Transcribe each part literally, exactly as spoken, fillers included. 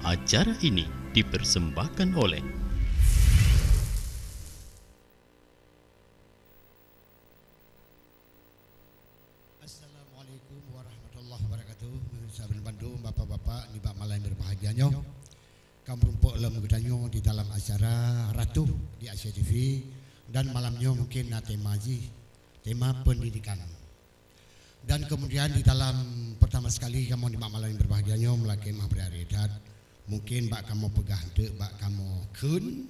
Acara ini dipersembahkan oleh Assalamualaikum warahmatullahi wabarakatuh. Pemirsa bandum, bapak-bapak, nibak malam yang berbahagia nyoe, ka meurumpok lom geutanyoe di dalam acara Ratu di Asia T V dan malam nyoe mungkin na tema jih, tema pendidikan. Dan kemudian di dalam pertama sekali kamoe nibak malam yang berbahagia nyoe meulakée meu'ah bri-bri that, mungkin bak kamoe peugah teuk bak kamoe kheun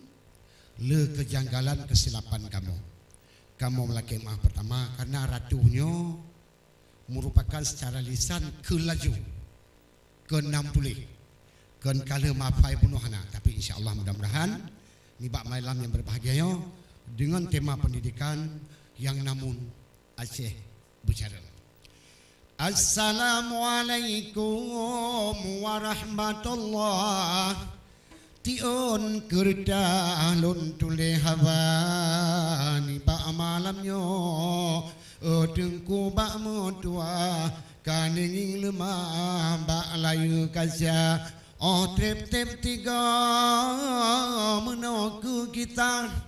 le kejanggalan kesilapan kamoe. Kamoe meulakée meu'ah pertama karena Ratu nyoe merupakan secara lisan kheun laju, kheun nam puléh, kheun ka lheueh meu'ah bunoe hana. Tapi insya Allah mudah-mudahan nibak malam yang berbahagia nyoe dengan tema pendidikan yang namun Aceh bicara. Assalamualaikum warahmatullah. Tiun keureuta lôn tuléh haba nibak malam nyoe, oh Teungku bak meutuah ka neungieng leumah bak layeue kaca, oh treb-treb tiga meunoe keu gita.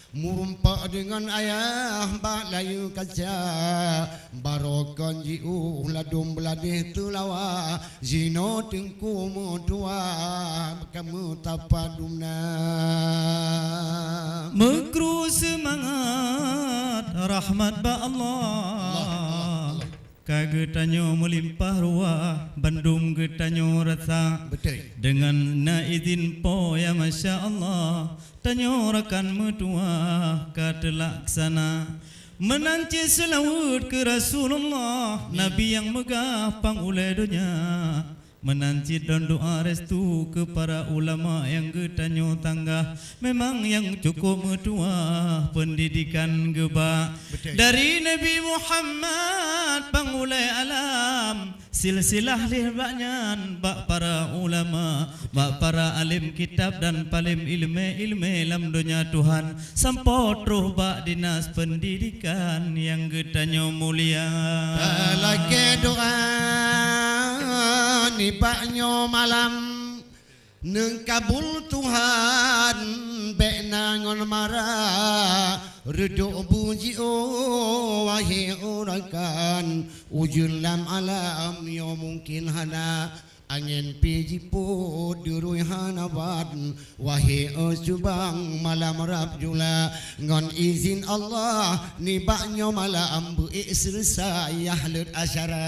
Meurumpok deungon ayah bak layeue kaca, barokon jiôh ladôm beuladeh teulawa, jinoe Teungku meutuah ka meutapadum na. Meukru seumangat rahmat bak Allah. Allah, Allah, Allah. Ka geutanyoe meulimpah ruah, bandum geutanyoe rasa. Beutôi. Deungon na idhin Po, ya masya Allah, tanyoe rakan meutuah ka teulaksana. Meunan cit seulaweuet keu Rasulullah, Nabi nyang meugah pang ulée donya. Meunan cit lôn doa restu keu para ulama nyang geutanyoe tanggah. Memang nyang cukôp meutuah peundidikan geuba. Beutôi. Dari Nabi Muhammad pang ulée alam, silsilah lheueh bak nyan bak para ulama, bak para além kitab dan palém ileumé-ileumé lam donya Tuhan. Sampoe troh bak dinas peundidikan nyang geutanyoe mulia. Talakée doa nibak nyoe malam, neukabul Tuhan bék na ngon mara, reudok bu jiôh wahé rakan, ujeuen lam alam nyoe mungken hana. Angén pih jipôt deurui hana ban, wahé cubang malam rab jula. Ngon izin Allah, nibak nyoe malam beuék seuleusoe yah leuet acara.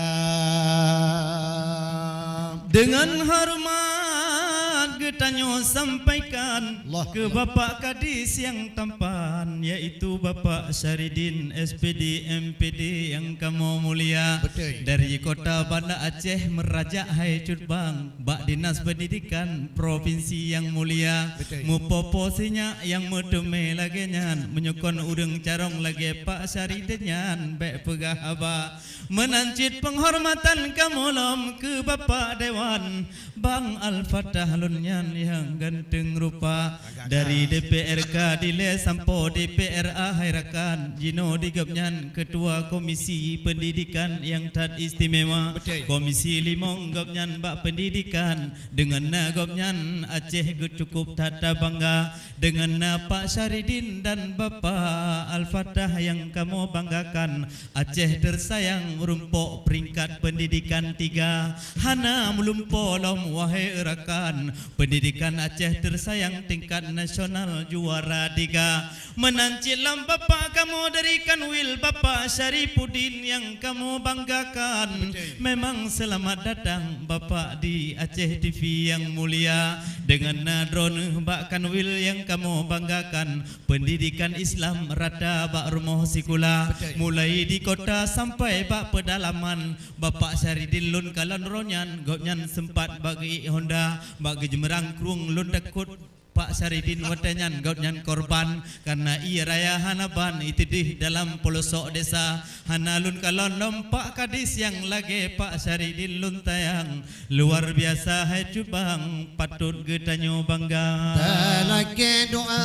Deungon horeumat geutanyoe sampaikan keu Bapak Kadis nyang tampan, yaitu Bapak Syaridin, S P D, M P D nyang kamoe mulia. Beutôi. Dari Kota Banda Aceh meurajak hai cut bang, bak Dinas Pendidikan Provinsi nyang mulia. Beutôi. Meupopo sinyak nyang meuteumé lagée nyan, meunyoe kon ureuëng carông lagée Pak Syaridin nyan, bék peugah haba. Meunan cit peunghormatan kamoe lom keu Bapak Dewan, Bang Al-Fatah lôn nyan nyang ganteng rupa. Dari D P R K dilée sampoe D P R A hai rakan, jinoe di gobnyan Ketua Komisi Pendidikan nyang that istimewa. Beutôi. Komisi limong gobnyan bak pendidikan, deungon na gobnyan Aceh geucukôp that tabangga. Deungon na Pak Syaridin dan Bapak Al-Fatah nyang kamoe banggakan, Aceh teusayang meurumpok peringkat pendidikan tiga. Hana meulumpo lom wahé rakan, pendidikan Aceh teusayang tingkat nasional juara tiga. Meunan cit lom Bapak kamoe dari Kanwil, Bapak Syarifuddin nyang kamoe banggakan. Beutôi. Memang seulamat datang Bapak di Aceh T V nyang mulia. Deungon na droeneueh bak Kanwil nyang kamoe banggakan, pendidikan Islam rata bak rumoh sikula. Beutôi. Mulai di kota sampai bak peudalaman. Bapak Syaridin lôn kalon roh nyan, gobnyan seumpat bak geuék honda, bak geujeumeurang krueng lôn takot Pak Syaridin watée nyan gobnyan korban, kareuna ié raya hana ban iteudeh dalam peulosok desa. Hana lôn kalon lom Pak Kadis nyang lagée Pak Syaridin lôn sayang. Luar biasa hai cut bang, patôt geutanyoe bangga. Talakée doa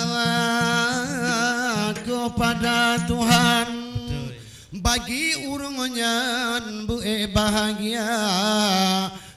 keupada Tuhan. Beutôi. Bagi ureuëng nyan beuék bahagia.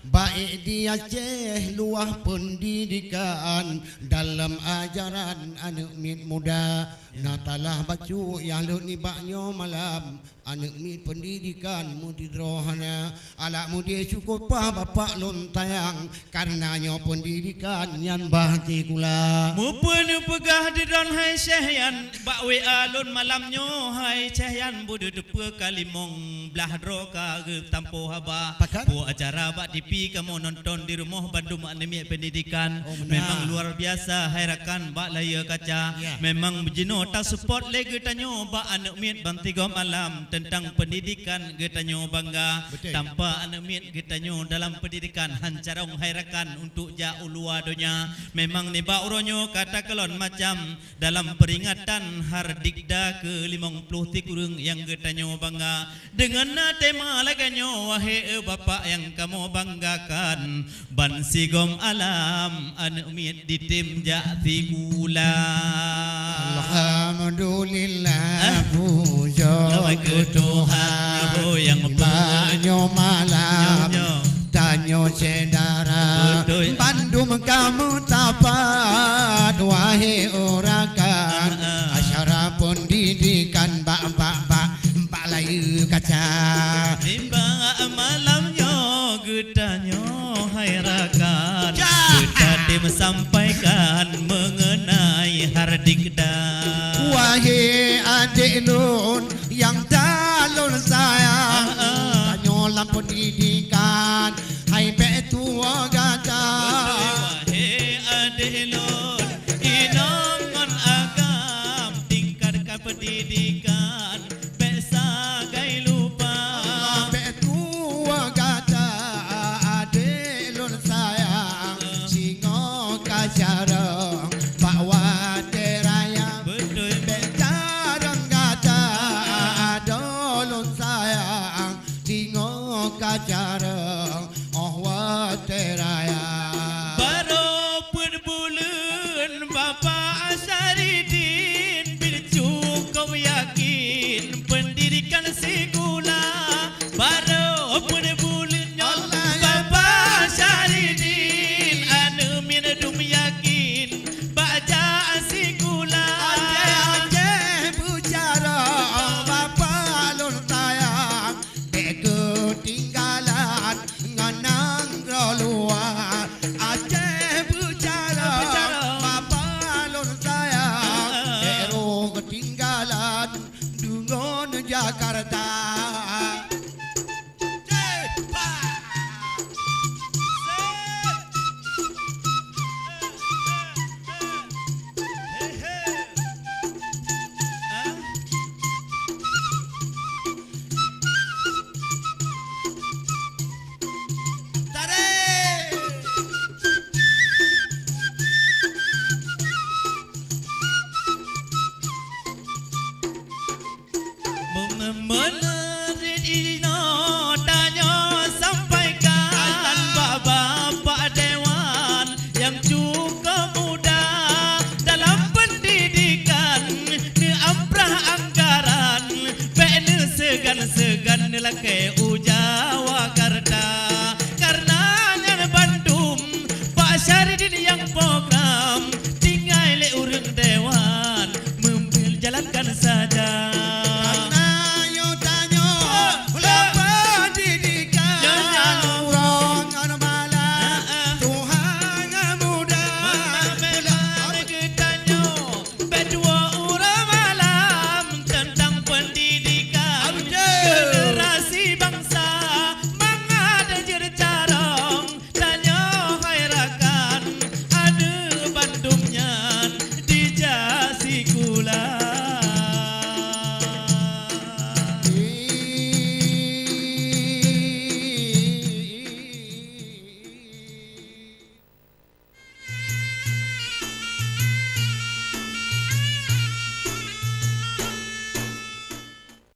Baik di Aceh luwah pendidikan, dalam ajaran aneuk miet muda. Na talah bacut nyang lheueh nibak nyoe malam, aneuk miet pendidikan meusidroe hana. Alak mudeh syukur paih bapak lôn sayang, kareuna nyoe pendidikan nyan bah sikula. Meupeu neupeugah di droen hai Syeh Yan, bak W A lôn malam nyoe hai Syeh Yan, beudeuh teupeu ka limong blaih droe ka geutampo haba. Pakat? Peue acara bak T V kamoe nonton di rumoh bandum aneuk miet pendidikan. Oh, meunan. Memang luar biasa hai rakan bak layie kaca. Ya. Memang jinoe tasupport lé geutanyoe bak aneuk miet bansigom alam teuntang pendidikan geutanyoe bangga. Betul. Tanpa aneuk miet geutanyoe dalam pendidikan han carông hai rakan untuk jak u luwa donya. Memang nibak uroe nyoe ka takalon macam dalam peuringatan Hardikda keu limong ploh sikureueng nyang geutanyoe bangga. Deungon na tema lagée nyoe, wahé e bapak nyang kamoe banggakan, bansigom alam aneuk miet ditem jak sikula. Alhamdulillah, ah, pujoe keu Tuhan. Oh, nyang beutôi. Nyoe malam, nyoe, nyoe. Tanyoe syedara, beutôi. Bandum ka meusapat, wahé e rakan. Ah, ah. Acara pendidikan bak, bak, bak, bak layie kaca. Nibak malam nyoe geutanyoe hai rakan. Ya. Geutanyoe meusampaikan mengenai Hardikda. Wahé adék lôn nyang ka lôn sayang. Ah, ah. Tanyoe lam pendidikan, hai bék tuwoe gata. Beutôi, wahé adék